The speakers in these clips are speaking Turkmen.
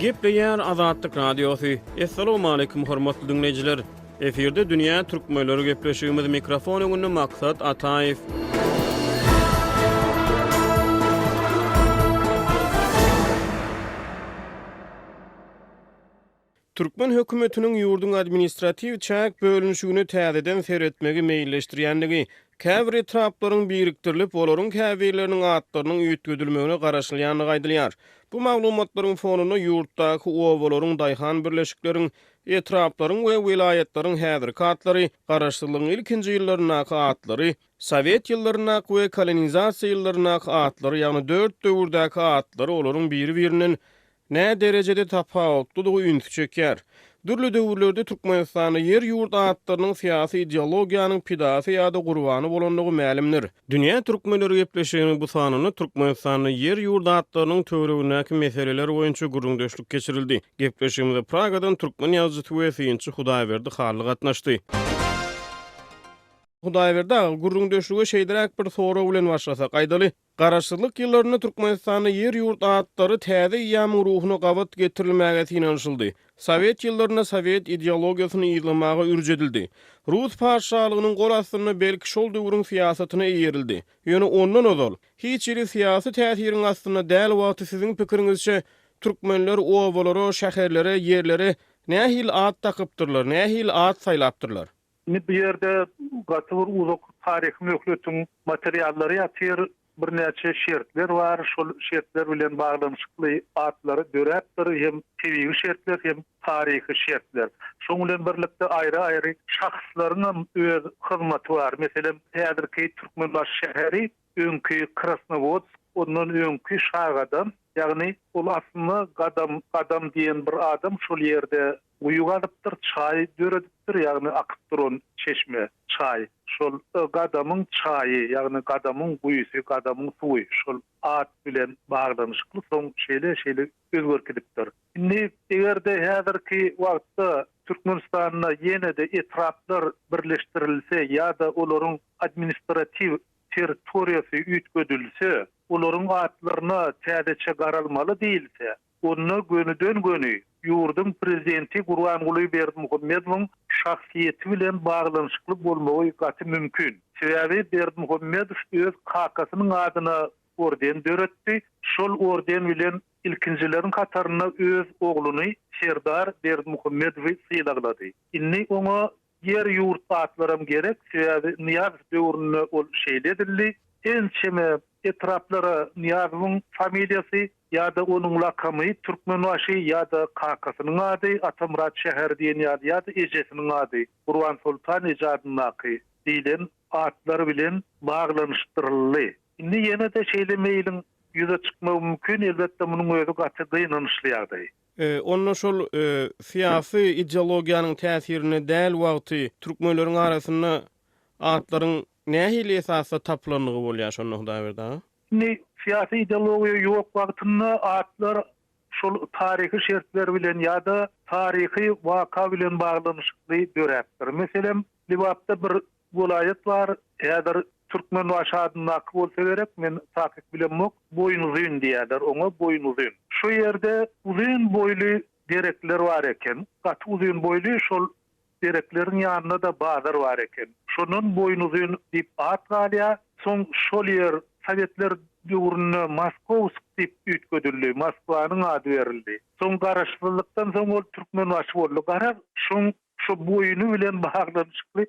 Gepleýär Azatlyk Radiosy. Assalamualaikum hormatly diňleýjiler. Efirde dünýä türkmenleri gepleşigimiz mikrofon öňünde Maksat Ataýew. Türkmen hökümetiniň ýurduň administratiw çäk bölünişigine täzeden seretmegi meýilleşdirýändigi, käbir etraplaryň birikdirilip, olaryň käbirleriniň atlarynyň üýtgedilmegine garaşylýandygy aýdylýar. Bu maglumatlaryň fonunda ýurtdaky obalaryň, daýhan birleşikleriň, etraplaryň we welaýatlaryň häzirki atlary, garaşsyzlygyň ilkinji ýyllaryndaky atlary, sowet ýyllaryndaky we kolonizasiýa ýyllaryndaky atlary, ýagny dört döwürdäki atlary olaryň biri-birinden Nä derejede tapawutlydygy ünsi çekýär. Dürli döwürlerde Türkmenistanda ýer-ýurt atlarynyň syýasy ideologiýanyň pidasy ýa-da gurbany bolandygy mälimdir. Dünýä türkmenleri gepleşiginiň bu sanynda Türkmenistanda ýer-ýurt atlarynyň töweregindäki meseleler boýunça gürrüňdeşlik geçirildi. Gepleşigimize Pragadan türkmen ýazyjysy we synçy Hudaýberdi Hally gatnaşdy. Hudaýberdi aga, gürrüňdeşlige şeýleräk bir sorag bilen başlasak, aýdaly, Garaşsyzlyk ýyllarynda Türkmenistanda ýer-ýurt atlary täze eýýamyň ruhuna gabat getirilmäge synanyşyldy. Sowet ýyllarynda sowet ideologiýasyny yzlamaga ürç edildi. Rus patyşalygynyň gol astynda belki şol döwrüň syýasatyna eýerildi. Ýöne ondan ozal, hiç hili syýasy täsiriň astynda däl wagty siziň pikiriňizçe türkmenler obalara, şäherlere, ýerlere nähili at dakypdyrlar, nähili at saýlapdyrlar? Indi bu ýerde gaty bir uzak taryhy möhletiň materiallary ýatyr, birnäçe şertler bar, şol şertler bilen baglanyşykly atlary döräpdir, hem tebigy şertler, hem taryhy şertler. Şoň bilen birlikde aýry-aýry şahslaryňam öz hyzmaty bar. Meselem, häzirki Türkmenbaşy şäheri öňki Krasnowodsk, ondan öňki Şagadam, ýagny ol aslynda Gadam, Gadam diýen bir adam şol ýerde Guýy gazypdyr, çaý döredipdir, ýagny akyp duran çeşme, çaý. Şol Gadamyň çaýy, ýagny Gadamyň guýusy, Gadamyň suwy şol at bilen baglanyşykly soň şeýle-şeýle özgerip gidipdir. Indi eger-de häzirki wagtda Türkmenistanda ýene-de etraplar birleşdirilse ýa-da olaryň administratiw territoriýasy üýtgedilse, olaryň atlaryna täzeçe garalmaly diýilse, Onda gönüden-göni ýurduň Prezidenti Gurbanguly Berdimuhamedowyň şahsyýeti bilen baglanyşykly bolmagy gaty mümkin. Sebäbi Berdimuhamedow öz kakasynyň adyna orden döretdi, şol orden bilen ilkinjileriň hatarynda öz ogluny Serdar Berdimuhamedowy sylaglady. Indi oňa Ýer-ýurt atlaram gerek, sebäbi Nyýazow döwründe ol şeýle edildi. Ençeme etraplara Nyýazowyň familiýasy ýa-da onuň lakamy Türkmenbaşy ýa-da kakasynyň ady Atamyrat şäheri diýen ýaly ýa-da ejesiniň ady Gurbansoltan eje adyndaky diýlen atlar bilen baglanyşdyryldy. Indi ýene-de şeýle meýliň ýüze çykmagy mümkin, elbetde munuň özi gaty gynançly ýagdaý. Onda şol syýasy ideologiýanyň täsirinde däl wagty türkmenleriň arasynda atlaryň nähili esasda tapylandygy bolýar şonda Hudaýberdi aga? Indi syýasy ideologiýa ýok wagtynda atlar şol taryhy şertler bilen ýa-da taryhy waka bilen baglanyşykly döräpdir. Meselem, Lebapda bir Welaýat bar, häzir Türkmenbaşy adyndaky bolsa gerek, men takyk bilemok, Boýnuzyn diýýärler oňa, Boýnuzyn. Şo ýerde uzyn boýly derekler bar eken, gaty uzyn boýly, şol derekleriň ýanynda-da bazar bar eken. Şondan Boýnuzyn diýip at galýar. Soň şol ýer sowetler döwründe Moskowsk diýip üýtgedildi, Moskwanyň ady berildi. Soň garaşsyzlykdan soň ol Türkmenbaşy boldy. Garaz, şoň Şo boýny bilen baglanyşykly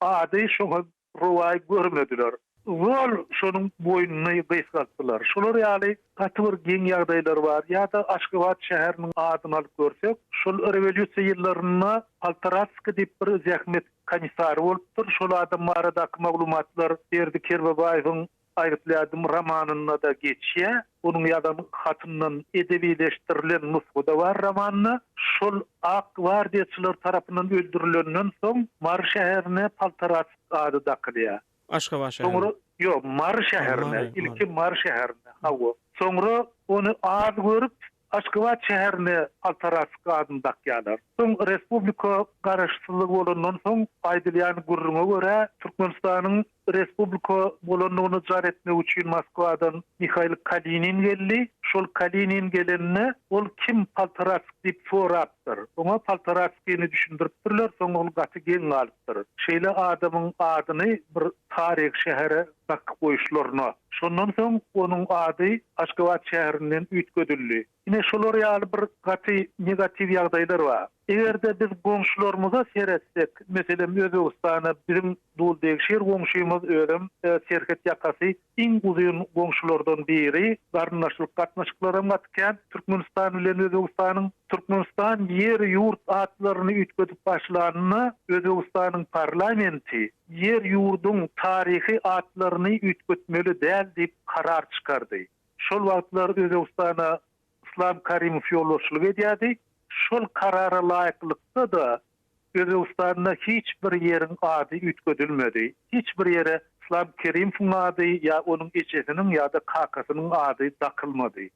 ady şoňa rowaý görmediler. Zol şonuň boýnuny gysgaltdylar. Şolar ýaly gaty bir geň ýagdaýlar bar. Ýa-da Aşgabat şäheriniň adyny alyp görsek, şol rewolýusiýa ýyllarynda Poltoratskiý diýip bir zähmet komissary bolupdyr. Şol adam baradaky maglumatlar Berdi Kerbabaýewiň Aýgytly ädim romanynda-da geçýär. Onuň ýazan hatyndan edebileşdirilen nusga-da bar romanda. Şol ak gwardiýaçylar tarapyndan öldürilenden soň Mary şäherine Poltoratsk ady dakylýar. Aşgabat şäherine? Soňra, ýok, Mary şäherine, ilki Mary şäherine, hawa. Soňra ony az görüp, Aşgabat şäherine Poltoratsk adyny dakýarlar. Soň respublika garaşsyzlygy bolandan soň aýdylýan gürrüňe görä, Türkmenistanyň. Respublika bolandygyny jar etmek üçin Moskwadan Mihail Kalinin geldi. Şol Kalinin gelende, ol kim Poltoratsk diýip sorapdyr. Oňa Poltoratskini düşündiripdirler, soň ol gaty geň galypdyr. Şeýle adamyň adyny bir taryhy şähere dakyp goýuşlaryna. Şondan soň onuň ady Aşgabat şäherinden üýtgedildi. Ine şolar ýaly bir gaty negatiw ýagdaýlar bar. Eger-de biz goňşularymyza seretsek, meselem Özbegistana biziň duldegşir goňşymyz özem serhet ýakasy iň uzyn goňşulardan biri, garyndaşlyk gatnaşyklaram gaty kän Türkmenistan bilen Özbegistanyň. Türkmenistan ýer-ýurt atlaryny üýtgedip başlanda Özbegistanyň parlamenti ýer-ýurduň taryhy atlaryny üýtgetmeli däl diýip karar çykardy. Şol wagtlar Özbegistana Yslam Karimow ýolbaşçylyk edýärdi. Şol karara laýyklykda-da, Özbegistanda hiç bir ýeriň ady üýtgedilmedi. Hiç bir ýere Yslam Kerimowyň ady ýa onuň ejesiniň ýa-da kakasynyň ady dakylmady.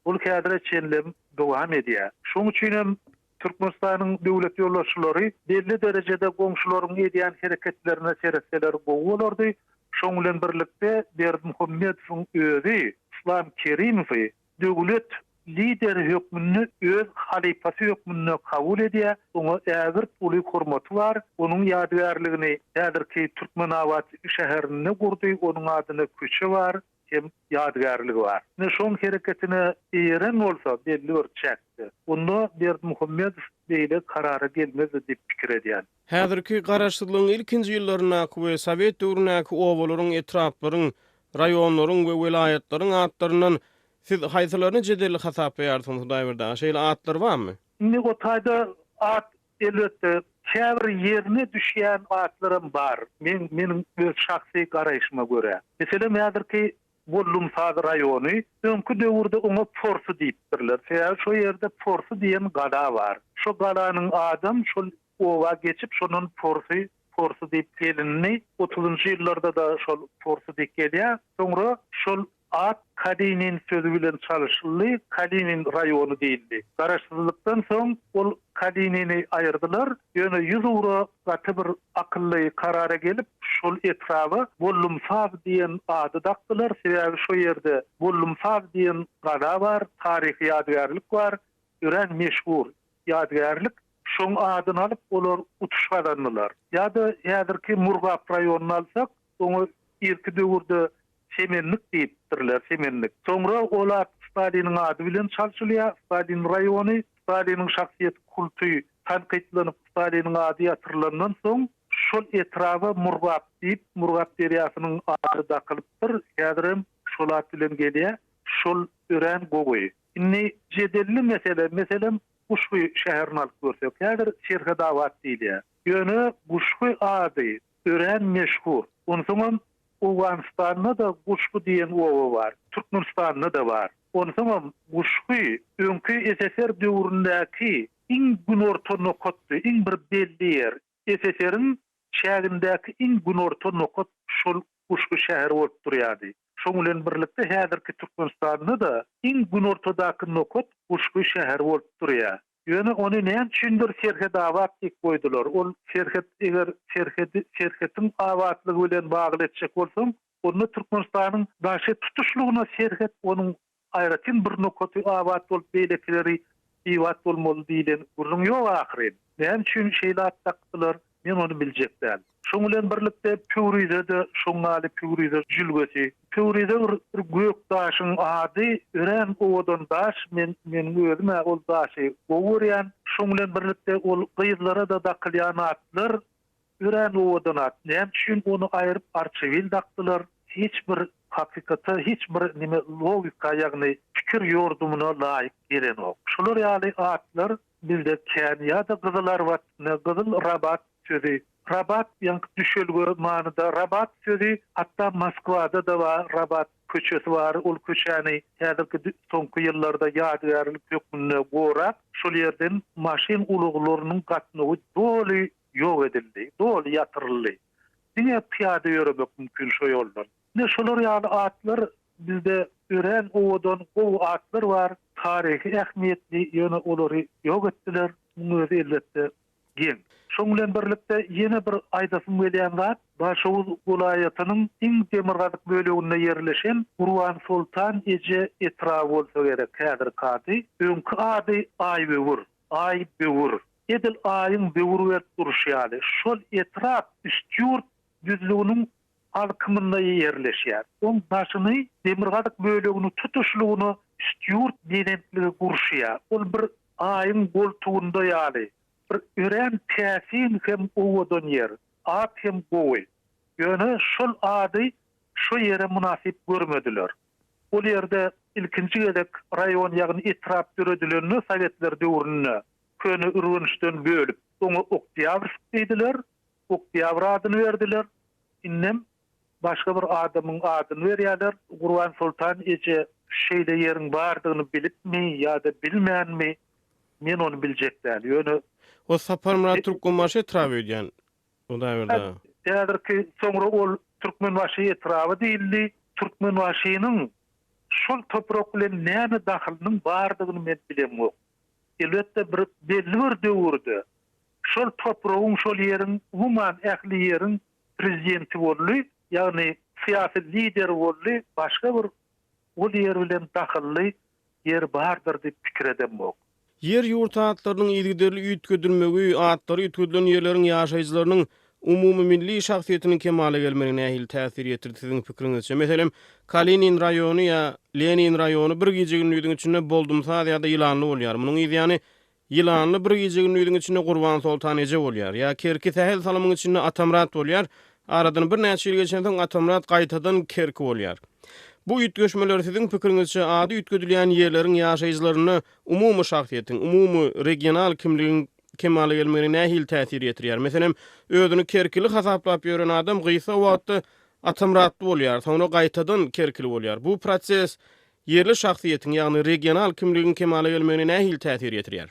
Ol häzire çenlem dowam edýär. Şonuň üçin hem Türkmenistanyň döwlet ýolbaşçylary belli derejede goňşularyň edýän hereketlerine seretseler gowy bolardy. Şoň bilen birlikde Berdimuhamedowyň özi Yslam Kerimowy döwlet lideri hökmünde öz halypasy hökmünde kabul edýär, oňa ägirt uly hormaty bar. Onuň ýadygärligini häzirki Türkmenabat şäherinde gurdy, onuň adyna köçe bar. hem ýadygärligi bar. Ine şoň hereketine eýeren bolsa belli bir çäkde, onda Berdimuhamedow beýle karara gelmezdi diýip pikir edýän. Häzirki Garaşsyzlygyň ilkinji ýyllaryndaky we sowet döwründäki obalaryň, etraplaryň, raýonlaryň we welaýatlaryň atlaryndan siz haýsylaryny jedelli hasaplaýarsyňyz Hudaýberdi aga? Şeýle atlar barmy? Indi o taýda at Elbetde, käbir ýerine düşýän atlaram bar, meň meniň öz şahsy garaýşyma görä. Meselem, häzirki Bollumsaz raýony, öňki döwürde oňa Porsy diýipdirler. Sebäbi şo ýerde Porsy diýen gala bar. Şo galanyň adam şol oba geçip, şondan Porsy, Porsy diýip gelindi. Otuzynjy ýyllarda-da şol Porsy diýip gelýär. Soňra şol At Kalinin sözi bilen çalyşyldy, Kalinin raýony diýildi. Garaşsyzlykdan soň ol Kalinini aýyrdylar, ýöne ýüzugra gaty bir akylly karara gelip, şol etraba Bollumsaz diýen ady dakdylar, sebäbi şo ýerde Bollumsaz diýen gala bar, taryhy ýadygärlik bar, örän meşhur ýadygärlik. Şoň adyny alyp olar utuş gazandylar. Ýa-da häzirki Murgap raýonyny alsak, Oňa irki döwürde Semennik diýipdirler, Semennik. Soňra ol at Staliniň ady bilen çalşylýar, Stalin raýony. Staliniň şahsyýet kulty tankytlanyp, Staliniň ady ýatyrylandan soň, şol etraba Murgap diýip, Murgap derýasynyň ady dakylypdyr. Häzirem şol at bilen gelýär. Şol örän gowy. Indi jedelli mesele, meselem, Guşgy şäherini alyp görsek, häzir Serhetabat diýilýär. Ýöne Guşgy ady örän meşhur. Onsoňam Owganystanda-da Guşgy diýen oba bar, Türkmenistanda-da bar. Onsoňam Guşgy öňki SSR döwründäki iň günorta nokatdy, iň bir belli ýer. SSR-iň çägindäki iň günorta nokat şol Guşgy şäheri bolup durýardy. Şoň bilen birlikde häzirki Türkmenistanda-da iň günortadaky nokat Guşgy şäheri bolup durýar. Ýöne ony näme üçindir Serhetabat diýip goýdular. Ol serhet eger serhedi serhetiň abatlygy bilen bagly etjek bolsaň, onda Türkmenistanyň daşy tutuşlygyna serhet onuň aýratyn bir nokaty abat bolup beýlekileri bibat bolmaly diýlen gürrüň ýok ahyryn. Näme üçin şeýle at dakdylar, men ony biljek däl. Şoň bilen birlikde Pöwrize-de şoň ýaly Pöwrize jülgesi. Pöwrize bir bir gök daşyň ady, örän owadan daş, men meniň özüm-ä ol daşy gowy görýän. Şoň bilen birlikde ol gyzlara-da dakylýan atlar örän owadan at. Näme üçin ony aýryp Arçabil dakdylar? Hiç bir hakykata, hiç bir nime logika ýagny pikir ýordumyna laýyk gelenok. Şular ýaly atlar Bizde kän ýa-da Gyzylarbat, ne Gyzyl Rabat sözi. Rabat ýaňky düşelge manyda Rabat sözi hatda Moskwada-da bar Rabat köçesi bar ol köçäni häzirki soňky ýyllarda ýadygärlik hökmünde gorap şol ýerden maşyn ulaglarynyň gatnawy doly ýok edildi doly ýatyryldy diňe pyýada ýöremek mümkin şo ýoldan. Ine şolar ýaly atlar bizde örän owadan gowy atlar bar taryhy ähmiýetli ýöne olary ýok etdiler muň özi elbetde. geň. Şoň bilen birlikde ýene bir aýdasym gelýän zat, Daşoguz welaýatynyň iň demirgazyk böleginde ýerleşen Gurbansoltan eje etraby bolsa gerek häzirki ady. Öňki ady Aýböwür, Aý-böwür. Edil Aýyň böwür berip durşy ýaly. Şol etrap Üstýurt düzlüginiň alkymynda ýerleşýär. Oň daşyny, demirgazyk bölegini tutuşlygyna Üstýurt belentligi gurşaýar. Ol bir Aýyň goltugynda ýaly. Bir örän täsin hem owadan ýer. At hem gowy. Ýöne şol ady şo ýere mynasyp görmediler. Ol ýerde ilkinji gezek raýon ýagny etrap döredilende sowetler döwründe Köne Ürgençden bölüp, oňa Oktýabrsk diýdiler, Oktýabr adyny berdiler. Indem başga bir adamyň adyny berýärler. Gurbansoltan eje şeýle ýeriň bardygyny bilipmi ýa-da bilmänmi, men ony biljek däl. Ýöne. O Saparmyrat Türkmenbaşy etraby öýdýän, Hudaýberdi aga. Häzirki soňra ol Türkmenbaşy etraby diýildi. Türkmenbaşynyň şol toprak bilen näme dahylynyň bardygyny men bilemok. Elbetde bir belli bir döwürde şol topragyň, şol ýeriň, umuman ähli ýeriň prezidenti boldy, ýagny syýasy lideri boldy, başga bir ol ýer bilen dahylly ýer bardyr diýip pikir edemok. Ýer-ýurt atlarynyň yzygiderli üýtgedilmegi, atlary üýtgedilen ýerleriň ýaşaýjylarynyň umumymilli şahsyýetiniň kemala gelmegine nähili täsir ýetirdi siziň pikiriňizçe? Meselem, Kalinin raýony ýa Lenin raýony bir gije-gündiziň içinde Boldumsaz ýa-da Ýylanly bolýar. Munuň yzýany Ýylanly bir gije-gündiziň içinde Gurbansoltan eje bolýar. Ýa Kerki sähel salymyň içinde Atamyrat bolýar. Aradan birnäçe ýyl geçensoň Atamyrat gaýtadan Kerki bolýar. Bu üýtgeşmeler siziň pikiriňizçe ady üýtgedilýän ýerleriň ýaşaýjylarynda umumy şahsyýetiň, umumy regional kimligiň kemala gelmegine nähili täsir ýetirýär? Meselem, özüni kerkili hasaplap ýören adam gysga wagtda Atamyratly bolýar, soňra gaýtadan kerkili bolýar. Bu proses ýerli şahsyýetiň, ýagny regional kimligiň kemala gelmegine nähili täsir ýetirýär?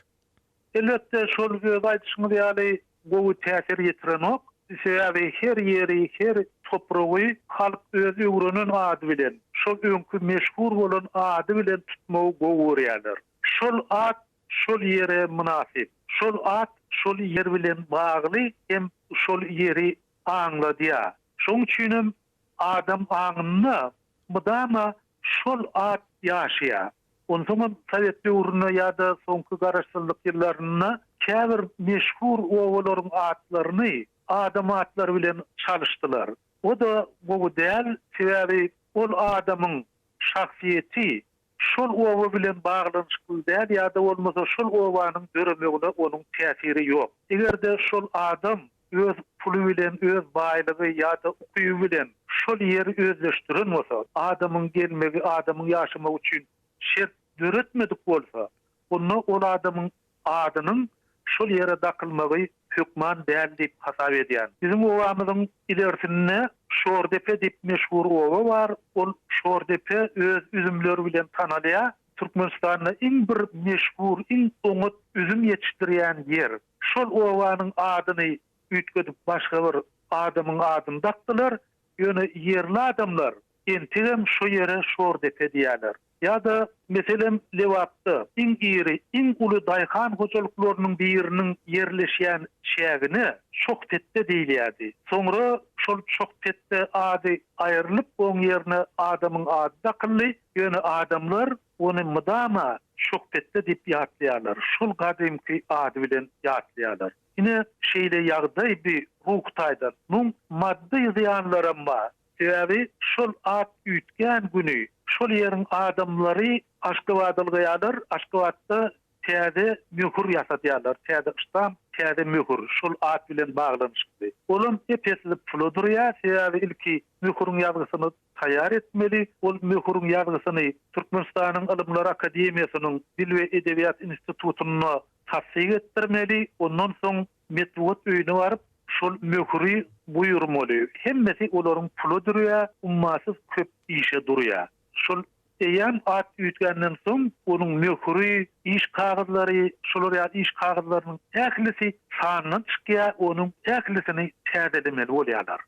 Elbetde, şol öz aýdyşyňyz ýaly gowy täsir ýetirenok. Sebäbi her ýeri, her topragy halk öz öwrenen ady bilen, şol öňki meşhur bolan ady bilen tutmagy gowy görýärler. Şol at şol ýere mynasyp. Şol at şol ýer bilen bagly hem şol ýeri aňladýar. Şoň üçinem adam aňynda mydama şol at ýaşaýar. Onsoňam sowet döwründe ýa-da soňky garaşsyzlyk ýyllarynda käbir meşhur obalaryň atlaryny adam atlary bilen çalyşdylar. O-da gowy däl, sebäbi ol adamyň şahsyýeti şol oba bilen baglanyşykly däl ýa-da bolmasa şol obanyň döremegine onuň täsiri ýok. Eger-de şol adam öz puly bilen, öz baýlygy ýa-da ukyby bilen şol ýeri özleşdiren bolsa, adamyň gelmegi, adamyň ýaşamagy üçin şert döretmedik bolsa, onda ol adamyň adynyň şol ýere dakylmagy hökman däl diýip hasap edýän. Biziň obamyzyň ilersinde Şordepe diýip meşhur oba bar. Ol Şordepe öz üzümleri bilen tanalýar. Türkmenistanda iň bir meşhur, iň oňat üzüm ýetişdirýän ýer. Şol obanyň adyny üýtgedip başga bir adamyň adyny dakdylar. Ýöne ýerli adamlar entegem şo ýere Şordepe diýýärler. Ýa-da, meselem, Lebapda iň iri, iň uly daýhan hojalyklarynyň biriniň ýerleşýän çägine Çohpetde diýilýärdi. Soňra şol Çohpetde ady aýrylyp, oň ýerine adamyň ady dakyldy. Ýöne adamlar ony mydama Çohpetde diýip ýatlaýarlar, şol gadymky ady bilen ýatlaýarlar. Ine, şeýle ýagdaý bi ruhy taýdan. Muň maddy zyýanlaram bar. Sebäbi şol at üýtgän güni şol ýeriň adamlary Aşgabada ylgaýarlar, Aşgabatda täze möhür ýasadýarlar, täze ştamp, täze möhür şol at bilen baglanyşykly. Olam ep-esli pula durýar, sebäbi ilki möhüriň ýazgysyny taýýar etmeli, ol möhüriň ýazgysyny Türkmenistanyň Ylymlar akademiýasynyň Dil we edebiýat institutynda tassyk etdirmeli, ondan soň Metbugat öýüne baryp, şol möhüri buýurmaly. Hemmesi olaryň pula durýar, ummasyz köp işe durýar. Şol eýýäm at üýtgänden soň, onuň möhüri, iş kagyzlary, şolar ýaly iş kagyzlarynyň ählisi sandan çykýar, onuň ählisini täzelemeli bolýarlar.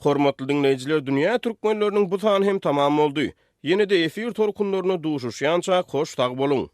Hormatly diňleýjiler, Dünýä türkmenleriniň bu sany hem tamam boldy. Ýene-de efir tolkunlarynda duşuşýançak hoş sag boluň!